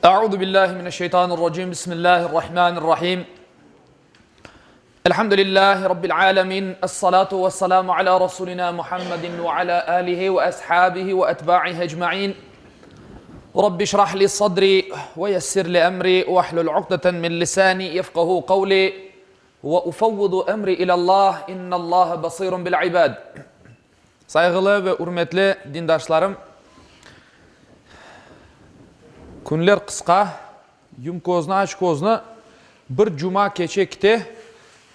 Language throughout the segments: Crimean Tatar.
Euzu billahi mineşşeytanirracim. Bismillahirrahmanirrahim. Elhamdülillahi rabbil alamin. Es-salatu vesselamu ala rasulina Muhammedin ve ala alihi ve ashabihi ve etba'ihi ecmaîn. Rabbi şrah li sadri ve yessir li emri ve ahlul uqdeten min lisani yefkahu kavli ve ufevvidu emri ilallah innallaha basirun bil ibad. Sayğılı ve ürmetli dindaşlarım, künler qısqa, yum közni, aç közni, bir cuma keçe kite,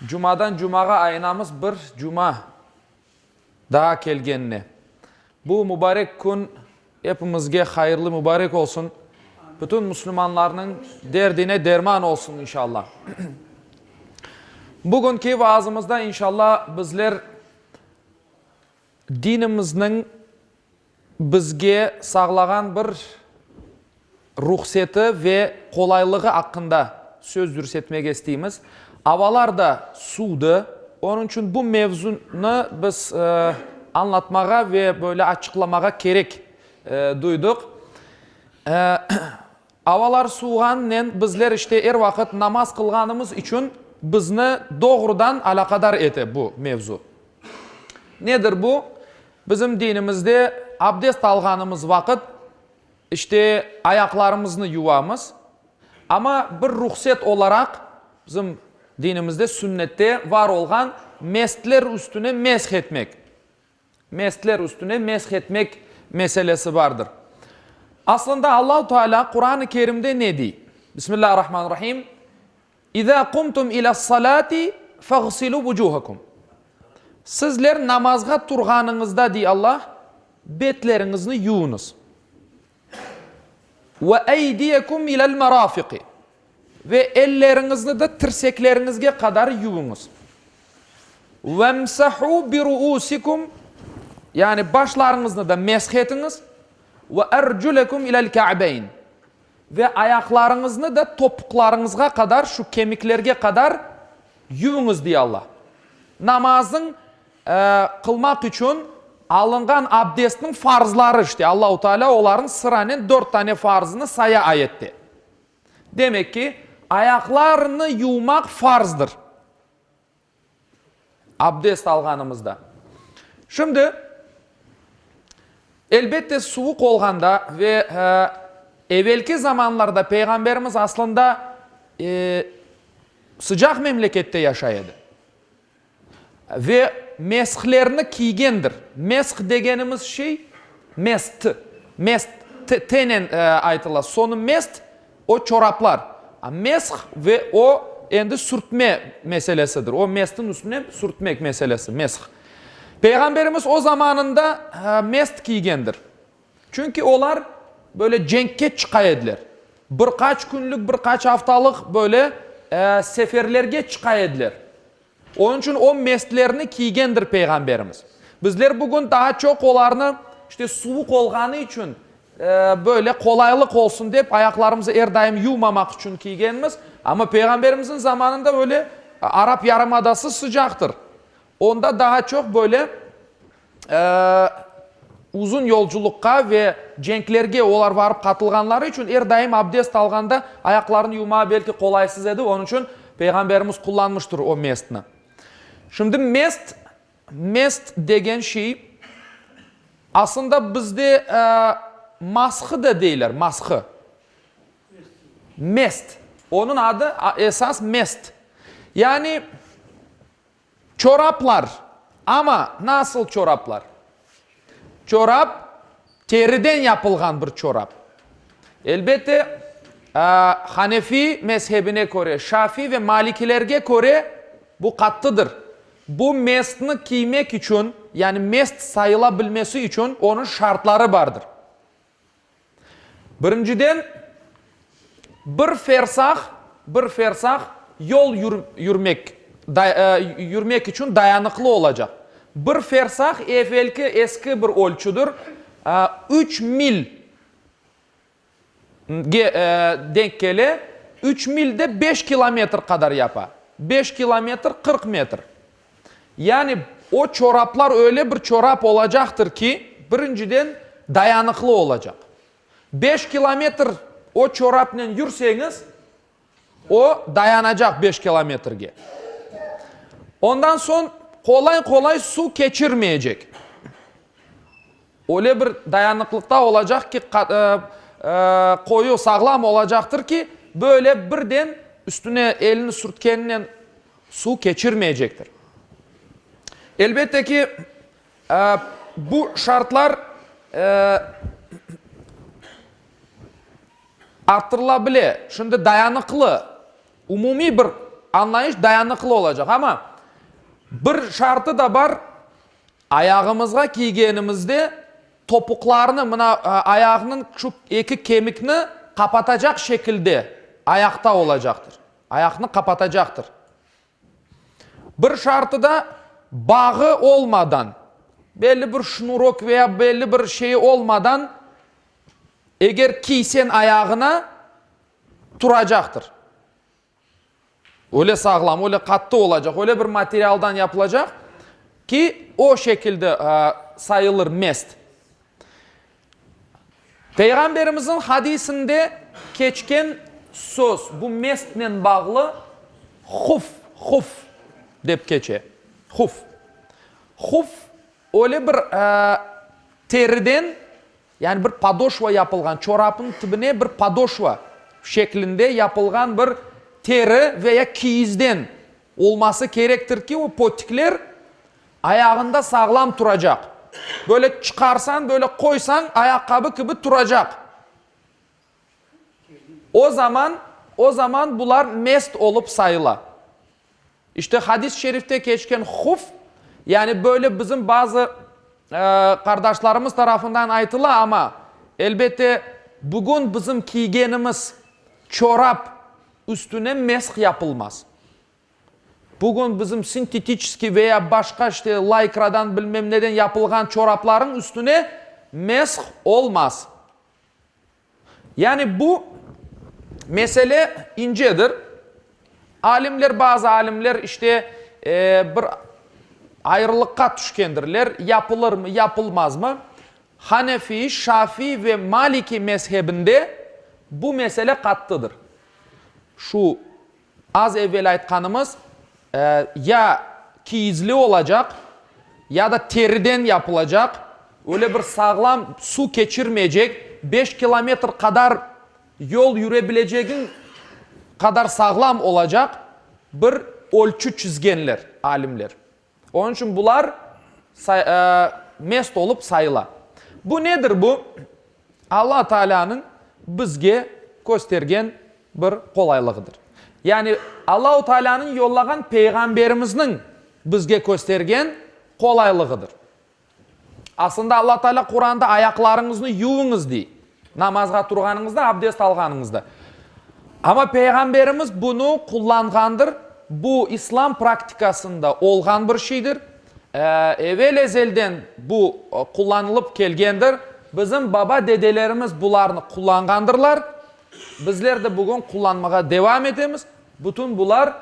cumadan cumağa ayınamız bir cuma daa kelgenine. Bu mübarek kün epimizge hayırlı mübarek olsun, bütün müslümanlarnıñ derdine derman olsun inşallah. Bugünki vaazımızda inşallah bizler Dinimizniñ bizge sağlağan bir ruhseti ve qolaylığı aqqında söz yürsetmege isteymiz. Avalar da suvdı, onıñ içün bu mevzunı biz añlatmağa ve böyle açıqlamağa kerek duydıq. Avalar suvuğanınen bizler işte er vaqıt namaz qılğanımız içün bizni doğrudan alâqadar ete bu mevzu. Nedir bu? Bizim dinimizde abdest alğanımız vaqıt işte ayaqlarımıznı yuvamız, amma bir ruhset olaraq bizim dinimizde sünnette var olğan mestler üstüne mesh etmek. Mestler üstüne mesh etmek meselesi bardır. Aslında Allahu Teala Quran-ı Kerimde ne dey? Bismillahirrahmanirrahim. İza qumtum ile's-salati fağsilu vucuhakum. Sizler namazğa turğanıñızda, dey Allah, betleriñizni yuvuñız. Ve eydiyekum ilel-merafiqi. Ve elleriñizni de tirsekleriñizge qadar yuvuñız. Vemsahu biruusikum, yani başlarıñıznı da mesh etiñiz. Ve erculekum ilel-ka'beyn. Ve ayaqlarıñıznı da topuqlarıñızğa qadar, şu kemiklerge qadar yuvuñız, dey Alla. Namazıñ qılmaq içün alınğan abdestniñ farzları, işte, Allahu Teala olarnıñ sıranen dört tane farzını saya ayette. Demek ki, ayaqlarnı yuvmaq farzdır. Abdest alğanımızda. Şimdi, elbette, suvuq olğanda ve evelki zamanlarda Peyğamberimiz aslında sıcaq memlekette yaşay edi. Ve meshlerni kiygendir. Mesh degenimiz şey, mest, mest, t-nen aytıla, soñu mest, o çoraplar. A mesh ve o endi sürtme meselesidir. O mestin üstüne sürtmek meselesi, mesh. Peyğamberimiz o zamanında mest kiygendir. Çünki olar böyle cenkke çıqa ediler. Bir qaç künlük, bir qaç aftalıq böyle seferlerge çıqa ediler. Onıñ içün o mestlerni kiygendir Peyğamberimiz. Bizler bugün daa çoq olarnı, işte, suvuq olğanı içün, böyle qolaylıq olsun dep, ayaqlarımızı er daim yuvmamaq içün kiygenmiz. Amma Peyğamberimizniñ zamanında öyle Arap yarımadası sıcaqtır. Onda daa çoq böyle Uzun yolculıqqa ve cenklerge olar varıp qatılğanları içün er daim abdest alğanda ayaqlarını yuvmağa belki qolaysız edi, onıñ içün Peyğamberimiz qullanmıştır o mestni. Şimdi mest, mest degen şey, aslında bizde mashı da deyler, mashı. Mest. Onıñ adı esas mest. Yani. Çoraplar, amma nasıl çoraplar? Çorap, teriden yapılğan bir çorap. Elbette, Hanefi mezhebine köre, Şafi ve Malikilerge köre bu qattıdır. Bu mestni kiymek içün, yani mest sayıla bilmesi içün onıñ şartları bardır. Birinciden, bir fersah, bir fersah yol yürmek, yürmek içün dayanıqlı olacaq. Bir fersah evelki eski bir ölçüdir, üç mil ge denk kele, üç mil de beş kilometr qadar yapa, beş kilometr 40 metr. Yani o çoraplar öyle bir çorap olacaqtır ki, birinciden dayanıqlı olacaq. Beş kilometr. O çorapnen yürseñiz, o dayanacaq beş kilometrge. Ondan soñ qolay-qolay suv keçirmeycek. Öyle bir dayanıqlıqta olacaq ki, qoyu sağlam olacaqtır ki, böyle birden üstüne elini sürtkeninen suv keçirmeycektir. Elbette ki, bu şartlar arttırıla bile. Şimdi dayanıqlı, umumiy bir añlayış dayanıqlı olacaq. Amma bir şartı da bar, Ayağımızğa kiygenimizde topuqlarnı, mına, ayağınıñ şu eki kemikni qapatacaq şekilde ayaqta olacaqtır. Ayaqnı qapatacaqtır. Bir şartı da, bağı olmadan, belli bir şnurok veya belli bir şeyi olmadan, eger kiysen ayağına, turacaqtır. Öyle sağlam, öyle qattı olacaq, öyle bir materialdan yapılacaq ki, o şekilde sayılır mest. Peyğamberimizniñ hadisinde keçken söz, bu mestnen bağlı huf, huf dep keçe. Huf. Huf öyle bir teriden Yani bir podoşva yapılğan, çorapnıñ tibine bir podoşva şeklinde yapılğan bir teri veya kiyizden olması kerektir ki, o potikler ayağında sağlam turacaq. Böyle çıqarsañ, böyle qoysañ, ayaqqabı kibi turacaq. O zaman, o zaman bular mest olıp sayıla. İşte hadis-i şerifte keçken huf, yani böyle bizim bazı qardaşlarımız tarafından aytıla, amma, elbette, bugün bizim kiygenimiz çorap üstüne mesh yapılmaz. Bugün bizim sintetiçeskiy veya başqa işte laykradan bilmem neden yapılğan çoraplarıñ üstüne mesh olmaz. Yani bu mesele incedir. Alimler, bazı alimler işte bir ayrılıqqa tüşkendirler, yapılırmı, yapılmazmı? Hanefi, Şafi ve Maliki mezhebinde bu mesele qattıdır. Şu Az evel aytqanımız, ya kiyizli olacaq, ya da teriden yapılacaq, öyle bir sağlam, suv keçirmeycek, beş kilometr qadar yol yüre bilecegiñ qadar sağlam olacaq bir ölçü çizgenler alimler. Onıñ içün bular mest olıp sayıla. Bu nedir bu? Alla Taalânıñ bizge köstergen bir qolaylığıdır. Yani Allahu Taalânıñ yollağan Peyğamberimizniñ bizge köstergen qolaylığıdır. Aslında Alla Taalâ Quranda ayaqlarıñıznı yuvuñız dey, namazğa turğanıñızda, abdest alğanıñızda. Amma Peyğamberimiz bunı qullanğandır, bu İslam praktikasında olğan bir şeydir. Evel-ezelden bu qullanılıp kelgendir. Bizim baba-dedelerimiz bularnı qullanğandırlar. Bizler de bugün qullanmağa devam etemiz. Bütün bular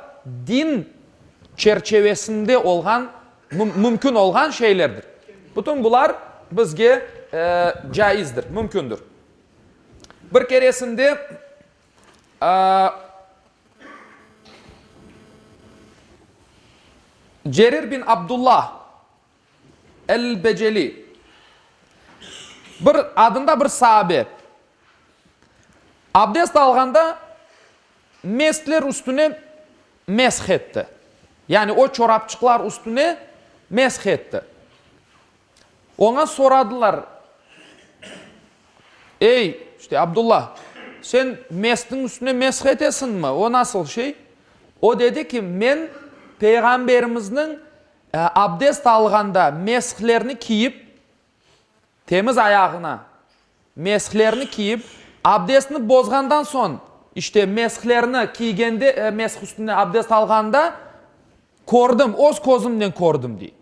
din çerçevesinde olğan mümkün olğan şeylerdir. Bütün bular bizge caizdir, mümkündür. Bir keresinde Cerir bin Abdullah el-Beceli bir adında bir saabe abdest alğanda mestler üstüne mesh etti. Yani o çorapçıqlar üstüne mesh etti. Oña soradılar, Ey, işte, Abdullah, sen mestniñ üstüne mesh etesiñmi? O nasıl şey? O dedi ki, Men Peyğamberimizniñ abdest alğanda meshlerni kiyip, Temiz ayağına meshlerni kiyip, abdestni bozğandan soñ, işte, meshlerni kiygende, mesh üstünde abdest alğanda kördim, öz közümnen kördim, dey.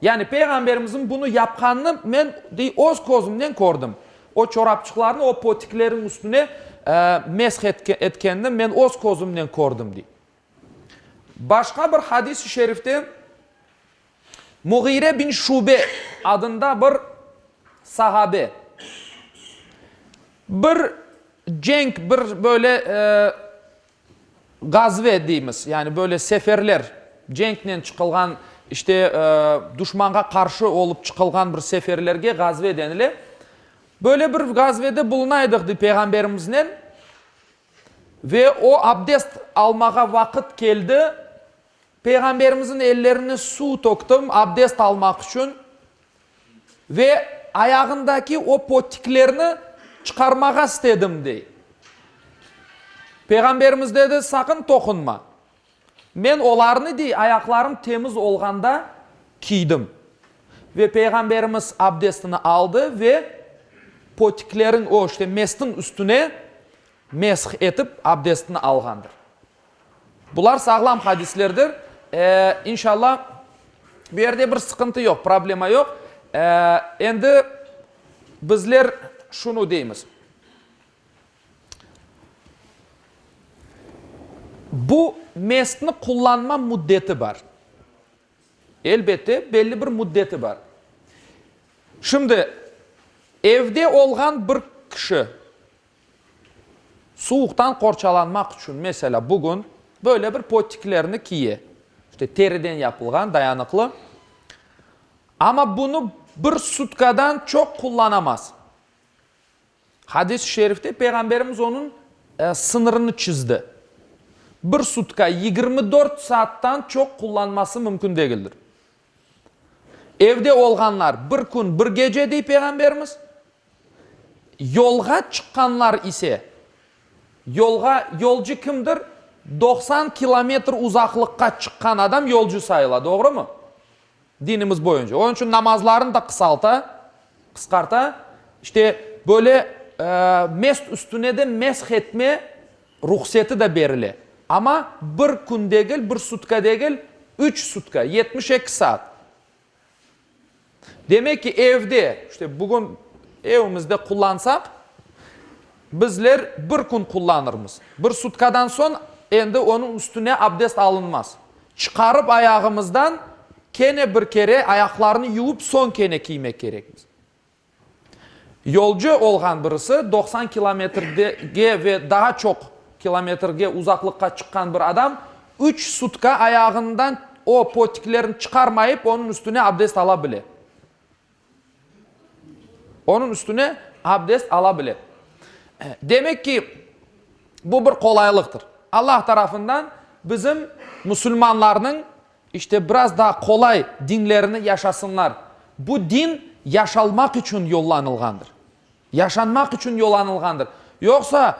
Yani Peyğamberimizniñ bunı yapqanını men, dey, öz közümnen kördim. O çorapçıqlarnı, o potiklerniñ üstüne mesh etkenini men öz közümnen kördim, dey. Başqa bir hadis-i şerifte Muğire bin Şube adında bir sahabe bir. Cenk, bir böyle ğazve deymiz, yani böyle seferler, cenknen çıqılğan, işte, duşmanğa qarşı olıp çıqılğan bir seferlerge ğazve denile. Böyle bir ğazvede bulunaydıq, dey, Peyğamberimiznen, ve o abdest almağa vaqıt keldi, Peyğamberimizniñ ellerine suv töktim abdest almaq içün ve ayağındaki o potiklerni çıqarmağa istedim, dey. Peyğamberimiz dedi, Saqın toqunma. Men olarnı, dey, ayaqlarım temiz olğanda kiydim. Ve Peyğamberimiz abdestini aldı ve potiklerin, o, işte, mestin üstüne mesh etip abdestini alğandır. Bular sağlam hadislerdir. İnşallah, bu yerde bir sıqıntı yoq, problema yoq. Endi bizler şunı deymiz. Bu mestni qullanma müddeti bar. Elbette, belli bir müddeti bar. Şimdi, evde olğan bir kişi Suvuqtan qorçalanmaq içün, meselâ, bugün böyle bir potiklerni kiye, işte teriden yapılğan, dayanıqlı, amma bunı bir sutkadan çoq qullanamaz. Hadis-i şerifte Peyğamberimiz onıñ sıñırını çizdi. Bir sutka, 24 saattan çoq qullanması mümkün degildir. Evde olğanlar bir kün, bir gece, dey Peyğamberimiz. Yolğa çıqqanlar ise, yolğa, yolcu kimdir? 90 kilometr uzaqlıqqa çıqqan adam yolcu sayıla, doğrumı? Dinimiz boyunca. Onıñ içün namazlarını da qısalta, qısqarta. İşte, böyle mest üstüne de mesh etme ruhseti de berile. Amma bir kün degil, bir sutka degil, üç sutka, 72 saat. Demek ki, evde, işte bugün evimizde qullansaq, bizler bir kün qullanırmız. Bir sutkadan soñ endi onıñ üstüne abdest alınmaz. Çıqarıp ayağımızdan kene bir kere ayaqlarnı yuvıp soñ kene kiymek kerekmiz. Yolcu olğan birisi, 90 kilometrge ve daa çoq kilometrge uzaqlıqqa çıqqan bir adam, üç sutka ayağından o potiklerini çıqarmayıp, onıñ üstüne abdest ala bile. Onıñ üstüne abdest ala bile. Demek ki, bu bir qolaylıqtır. Allah tarafından bizim musulmanlarnıñ İşte, biraz daa qolay dinlerini yaşasınlar. Bu din yaşalmaq içün yollanılğandır. Yaşanmaq içün yollanılğandır. Yoqsa,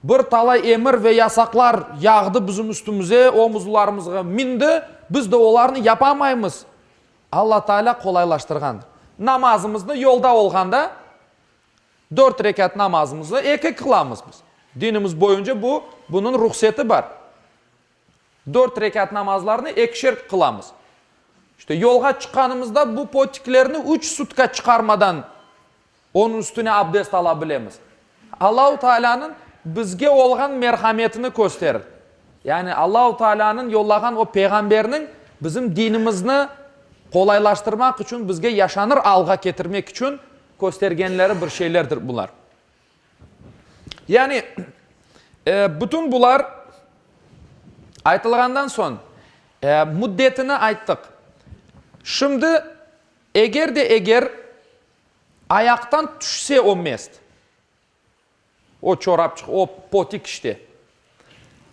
bir talay emir ve yasaqlar yağdı bizim üstümize, omuzlarımızğa mindi, biz de olarnı yapamaymız. Alla Taalâ qolaylaştırğandır. Namazımıznı yolda olğanda, dört rekât namazımıznı eki qılamız biz. Dinimiz boyunca bu, bunıñ ruhseti bar. Dört rekât namazlarnı ekişer qılamız. İşte, yolğa çıqqanımızda bu potiklerni üç sutka çıqarmadan onıñ üstüne abdest ala bilemiz. Allahu Taalânıñ bizge olğan merhametini kösterir. Yani Allahu Taalânıñ yollağan o peyğamberniñ bizim dinimizni qolaylaştırmaq içün, bizge yaşanır alğa ketirmek içün köstergenleri bir şeylerdir bular. Yani, bütün bular aytılğandan soñ, müddetini ayttıq. Şimdi, eger de eger ayaqtan tüşse o mest, o çorapçıq, o potik işte,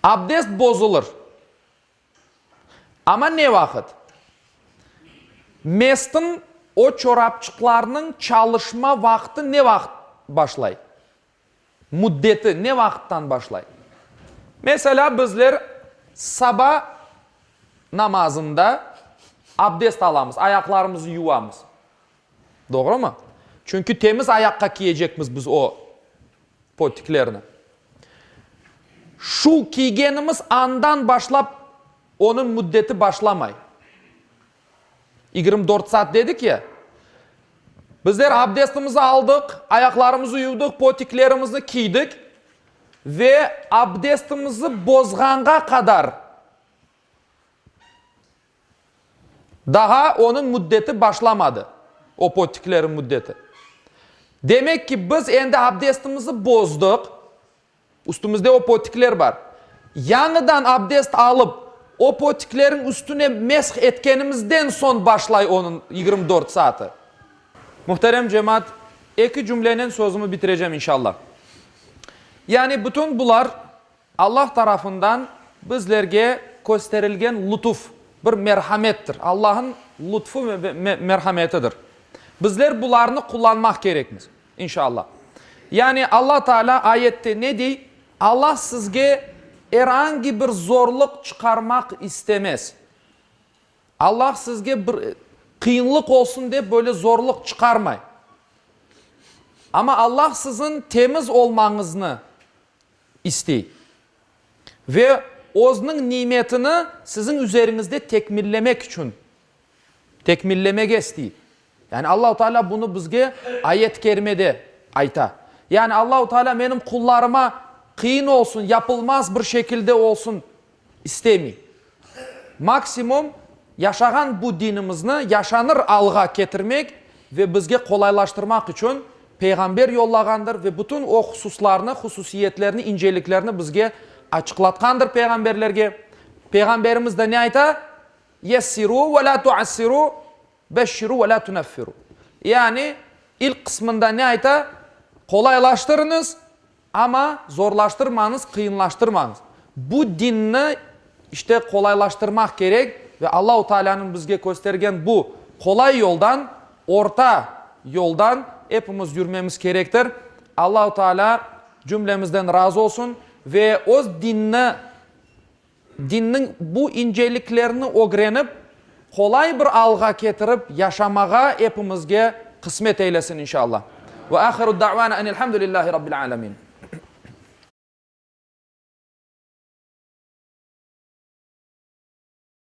abdest bozulır. Amma ne vaqıt? Mestin o çorapçıqlarnıñ çalışma vaqtı ne vaqıt başlay? Müddeti ne vaqıttan başlay? Meselâ, bizler saba namazında abdest alamız, ayaqlarımızı yuvamız. Doğrumı? Çünki temiz ayaqqa kiyecekmiz biz o potiklerni. Şu kiygenimiz andan başlap onıñ müddeti başlamay. 24 saat dedik ya. Bizler abdestimizi aldıq, ayaqlarımızı yuvdıq, potiklerimizni kiydik ve abdestimizi bozğanğa qadar Daha onıñ müddeti başlamadı, o potiklerin müddeti. Demek ki, biz endi abdestimizi bozdıq. Üstümizde o potikler bar. Yañıdan abdest alıp, o potiklerin üstüne mesh etkenimizden soñ başlay onıñ 24 saatı. Muhterem cemaat, eki cümlenen sözümi bitirecem inşallah. Yani bütün bular Allah tarafından bizlerge kösterilgen lutuf, bir merhamettir. Allah'ın lutfu ve merhametidir. Bizler bularnı qullanmaq kerekmiz, inşallah. Yani Allah Teala ayette ne dey? Allah sizge er angi bir zorluq çıqarmaq istemez. Allah sizge bir qıyınlıq olsun dep böyle zorluq çıqarmay. Amma Allah siziñ temiz olmañıznı istey ve Özüniñ nimetini siziñ üzeriñizde tekmillemek içün, tekmillemege istey. Yani Allahu Teala bunı bizge ayet-i kerimede ayta. Yani Allahu Teala menim qullarıma qıyın olsun, yapılmaz bir şekilde olsun istemey. Maksimum yaşağan bu dinimizni yaşanır alğa ketirmek ve bizge qolaylaştırmaq içün Peyğamber yollağandır ve bütün o hususlarnı, hususiyetlerni, inceliklerni bizge açıqlatqandır peyğamberlerge. Peyğamberimiz de ne ayta? Yessiru ve la tuassiru, beşşiru ve la tuneffiru. Yani ilk qısmında ne ayta? Qolaylaştırıñız, Amma zorlaştırmañız, qıyınlaştırmañız. Bu dinni, işte, qolaylaştırmaq kerek ve Allahu Taalânıñ bizge köstergen bu qolay yoldan, orta yoldan epimiz yürmemiz kerektir. Allahu Taalâ cümlemizden razı olsun ve öz dinni, Dinniñ bu inceliklerini ögrenip, qolay bir alğa ketirip yaşamağa epimizge qısmet eylesin inşallah. Ve ahiru da'vana enelhamdülillahi rabbil alemin.